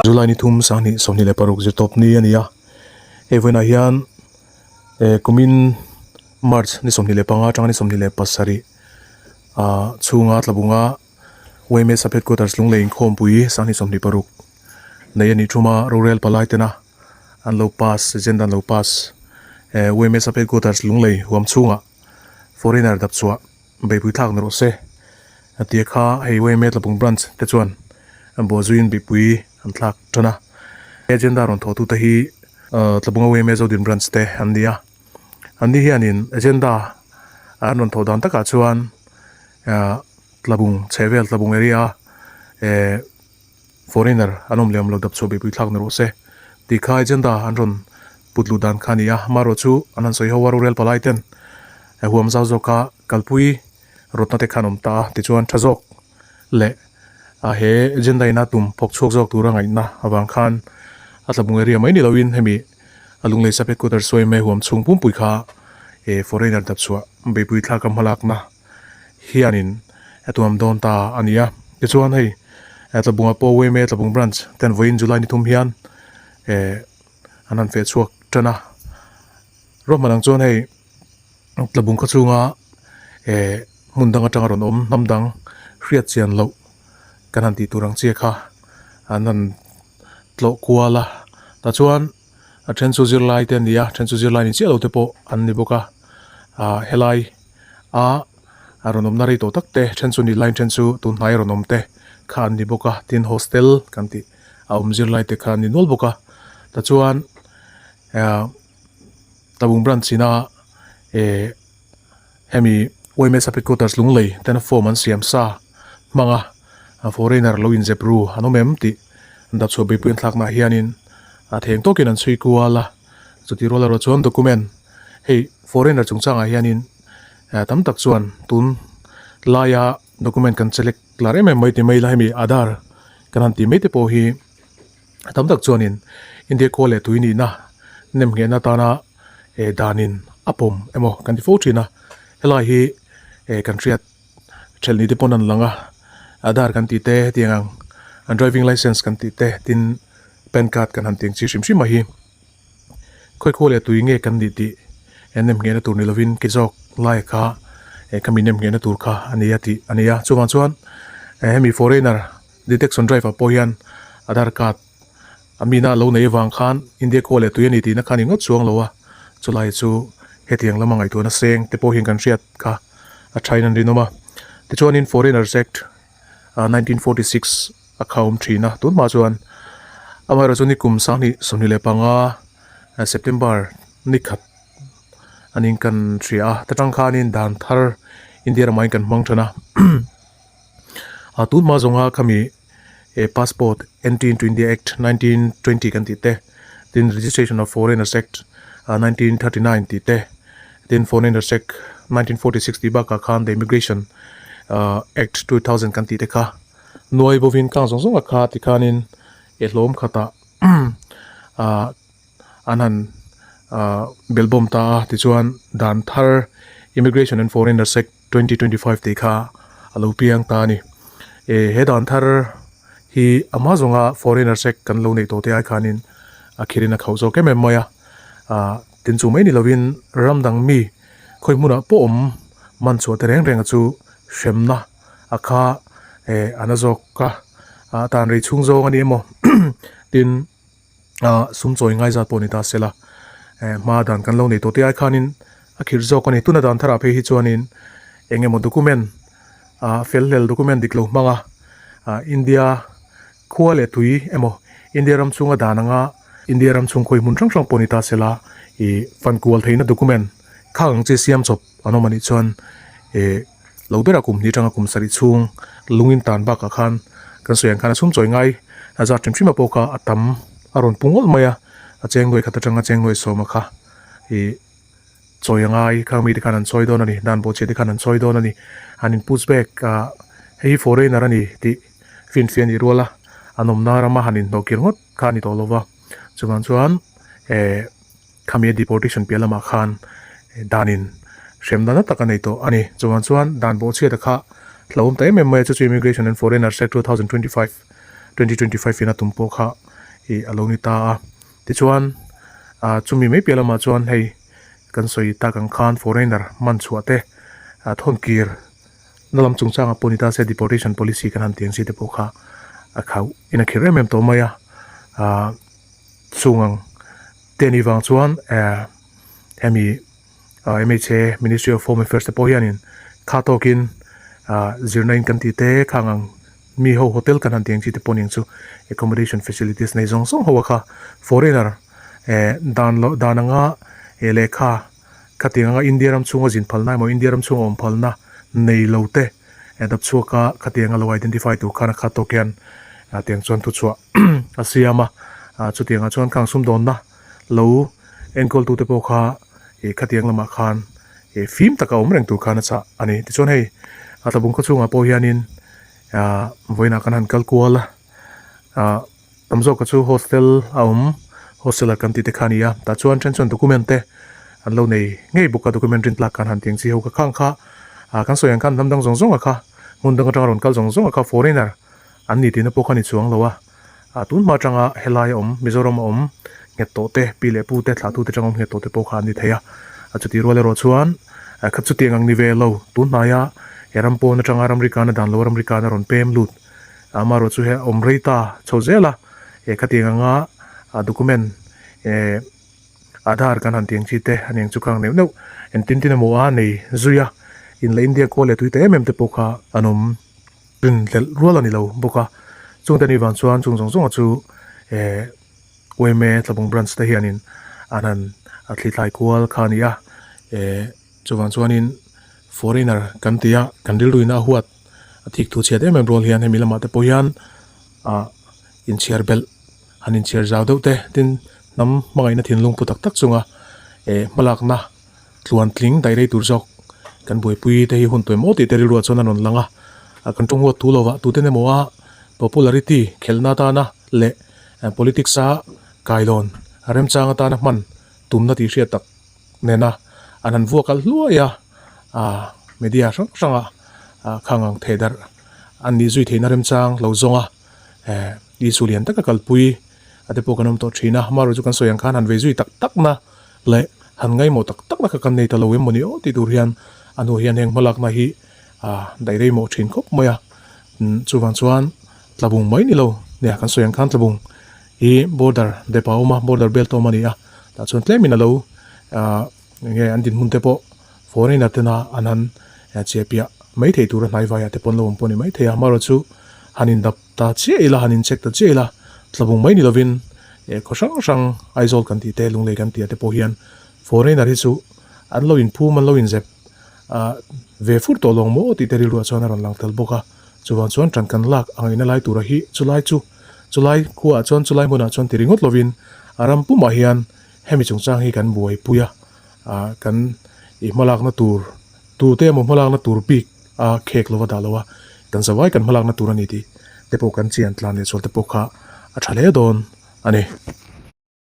July ni thum sanghnih 26 zirtawp ni a ni a, hei vawiinah hian eh kumin March ni 25 atanga ni 27 ah chhunga tlabunga YMA Sub Headquarters Lunglei inkhawmpui sanghnih 26 nei a nih thuma rorel palai tena an lo pass agenda an lo pass eh YMA Sub Headquarters Lunglei huam chhungah foreigner dap chhuah beihpui thlak ni rawh se a tia kha hei YMA Tlabung branch te chuan an buazuiin beihpui an thlak tan a agenda rawn thawh tute hi ahh Tlabunga YMA Zodin branch te an ni a an ni hianin agenda an rawn thawh dan takah chuan ahh Tlabung chhehvel Tlabung area eh foreigner an awm leh awm lo dap chhuah beihpui thlak ni rawh se tih kha agenda an rawn put luh dan kha a ni a amaherawh chu an han sawi ho a rorel palai ten huam zau zawka kalpui rawtna te kha an awm ta a tichuan tha zawk leh a he agenda ina tum phawk chhuak zawk tura ngaihna avang khan a tlabung area mai ni loin hemi a lunglei sub headquarters sawi mai huam chhung pumpui kha eh foreigner dap chhuah beihpui thlak a hmalakna hianin a tuam dawn ta a ni a tichuan hei Tlabunga pawh YMA Tlabung branch ten vawiin July ni thum hian eh an han feh chhuak tan a ruahman ang chuan hei Tlabung khaw chhunga eh hmun dang atanga rawn awm hnam dang hriat chian loh kan han tih tur ang chiah kha an han tlawh kual a tah chuan a then chu zirlai te an ni a a then chu zirlai ni chiah lo te pawh an ni bawk a ah helai a a rawn awmna rei tawh tak te then chu ni line then chu tun hnai a rawn awm te kha an ni bawk a tin hostel kan tih a awm zirlai te kha an ni nual bawk a tah chuan ah Tlabung branch ina eh hemi YMA sub headquarters Lunglei tena form an siam sa hmanga foreigner lo inzep ru an awm em tih an dap chhuah beihpui an thlaknaah hianin a theng tawkin an chhui kual a chutih rual erawh chuan document hei foreigner chungchangah hianin tam tak chuan tun laia document kan chelek lar em em mai ti mai la hemi Aadhaar kan han tih mai te pawh hi. Tam tak chuanin India khua leh tui nihna nem nghehna atana eh danin a pawm emaw kan ti fo thin a, helai hi eh kan hriat thelh ni te pawn an lang a, Aadhaar kan tih te hetiang ang an driving licence kan tih te tin pan card kan han tih ang chi hrim hrim a hi khawi khua leh tui nge kan nih tih nem nghehna tur ni lovin ki zawk lai kha eh khami nem nghehna tur kha a ni a tih a ni a, chuvang chuan eh hemi foreigner. Detection drive ah pawh hian Aadhaar card a mina lo nei avang khan India khua leh tui a ni tihna kha a ni ngawt chuang lo a, chulai chu hetiang lama ngaihtuahna seng te pawh hian kan hriat kha a thain an rinawm a. Tichuanin Foreigners Act 1946 a kha awm thin a, tunhma chuan amaherawhchu ni kum 2025 September ni khat a ning kan hria a, ta tang khanin dan thar India ramah hian kan hmang than a. A tun hma zawnga khami eh passport entry into India act 1920 kan tih te tin registration of foreigners act 1939 tih te tin foreigners act 1946 tih bakah khan the immigration ah act 2000 kan tih te kha nuai bovin kang zawng zawng a kha tikhanin eh hlawm khatah ah an han ah belbawm ta a tichuan dan thar immigration and foreigners act 2025 tih kha a lo piang ta a ni. Eh he dan thar hi a hma zawnga foreigner sec kan lo neih tawh te ai khanin a khirin a khauh zawk em em mai a. Ah tin chu mai ni lovin ram dang mi khawi hmunah pawh awm man chhuah te reng reng a chu hremna a kha eh a na zawk a. Ah tan rei chhung zawng a ni emaw tin ah sum chawi ngai zat pawh ni ta se la eh hma dan kan lo nei tawh te ai khanin a khirh zawk a ni tuna dan tharah phei hi chuanin eng emaw document ah fel hlel document dik lo hmang a ah India khua leh tui emaw India ram chhunga dan anga India ram chhung khawi hmun hrang hrang pawh ni ta se la ih fan kual theihna document khak ang chi siam chawp an awm a nih chuan eh lo berah kum hnih atanga kum sarih chhung lungin tan bakah khan kan sawi ang khan a chhum chawi ngai a zat hrim hrim a pawh kha a tam a rawn pu ngawlh mai a a cheng nuai khat atanga cheng nuai sawma kha ih chawi a ngai khang mite khan an chawi dawn a ni dan bawhchhiah te khan an chawi dawn a ni an in push back ah hei hi foreigner a ni tih finfiah a nih rual a an awmna rama han inhnawh kir ngawt kha a ni tawh lo va chuvang chuan eh. Khami a deportation piah lamah khan danin hremna na tak a nei tawh a ni. Chuvang chuan dan bawhchhiata kha hlauhawm ta em em mai a, chu chu Immigration and Foreigners Act 2025 2025 in a tum pawh kha ih a lo ni ta a tichuan ah chumi mai piah lamah chuan hei kan sawi tak ang khan foreigner man chhuah te ah thawn kir na lam chungchangah pawh ni ta se deportation policy kan han ti ang chi te pawh kha a khauh in a khirh em em tawh mai a ah chung ang te anih vang chuan eh hemi ah M_H_A ministry of home affairs te pawh hianin kha tawkin ah zirna in kan tih te khang ang mi ho hotel kan han ti ang chi te pawh aniang chu accommodation facilities nei zawng zawng ho a kha foreigner eh dan loh dan anga eh lehkha Khatiang anga India ram chhunga zin phalna emaw India ram chhunga awm phalna nei lo te dap chhuak a khatiang a lo identify tur khan a khat tawk hian tiang chuan thuchhuah a siam a, chutiang ah chuan khang sumdawnna lo enkawl tute pawh kha ih khatiang lamah khan ih fim taka awm reng tur khan a chah a ni. Tichuan hei a tlabung khaw chhungah pawh hianin ah vawiinah kan han kal kual a ah. Tam zawk kha chu hostel a awm, hostel ah kan tih te kha a ni a, tah chuan then chuan document te an lo nei ngei bawk a, document rin tlak khan han ti ang chi ho kha khang kha ah kan sawi ang khan hnam dang zawng zawng a kha hmun dang atanga rawn kal zawng zawng a kha foreigner an ni tihna pawh kha a ni chuang lo a, ah tun hma atanga helai a awm Mizoram a awm nghet tawh te pi leh pu te thlah tu te atanga awm nghet tawh te pawh kha an ni thei a, a chutih rual erawh chuan kha chutiang ang ni ve lo tun hnaia he ram pawn atanga ramri kana dan lo ramri kana rawn pem lut. Amaherawh chu he awm rei ta chho zel a, he khatiang anga document eh Aadhaar kan han tih ang chi te a niang chu khang neuh neuh engtin tin emaw a nei zui a, in leh India khua leh tui ta em em te pawh kha an awm rinhlelh rual a ni lo bawk a, chungte anih vang chuan chung zawng zawng chu eh yma Tlabung branch te hianin an han thlithlai kual kha a ni a, eh chuvang chuanin foreigner kan tih a kan rilru in a huat. A thik thu chhiat em em rual hian hemi lamah te pawh hian ah inchhiar belh han inchhiar zau deuh te tin hnam hmangaihna thinlung pu tak tak chunga eh hmalakna tluan tling daih rei tur zawk kan buaipui te hi hun tuai maw tih te rilruah chuan a rawn lang a ah kan tawng huat thu lovah tute emaw a popularity khelhna atana leh politics a kailawn remchang atana hman tumna tih hriat tak nena an han vuak alh hluai a ah media hrang hrang ah ah khang ang theh darh an nih zui theihna remchang lo zawng a eh issue lian taka kalpui a te pawh kan awm tawh thin a amaherawh chu kan sawi ang khan han vei zui tak tak na leh han ngaimawh tak tak na kha kan nei ta lo em mawni aw tih tur hian a hnuah hian heng hmalakna hi ah daih rei mawh thin khawp mai a chuvang chuan tlabung mai ni lo nia kan sawi ang khan tlabung hi border dep a awm a border belt a awm a ni a tah chuan tlemin a lo ah eng nge an dinhmun te pawh foreigner tena an han chiahpiah mai thei tura hnai vaiah te pawh an lo awm pawh a ni maithei a amaherawh chu han indap ta chiah ila han incheck ta chiah ila tlabung mai ni lovin eh khaw hrang hrang Aizawl kan tih te Lunglei kan tih ah te pawh hian foreigner hi chu an lo inphum an lo inzep ah ve fur tawh lawng maw tih te rilruah chuan a rawn lang tel bawk a chuvang chuan tan kan lak ang ina lai tura hi chulai chu chulai khuaah chuan chulai hmunah chuan ti ringawt lovin a ram pumah hian hemi chungchang hi kan buaipui a ah kan ih hmalakna tur tute emaw hmalakna tur bik a khek lova dah lo a kan zavai kan hmalakna tur a ni tih te pawh kan chian tlan leh sual te pawh kha a tha hle dawn a ni.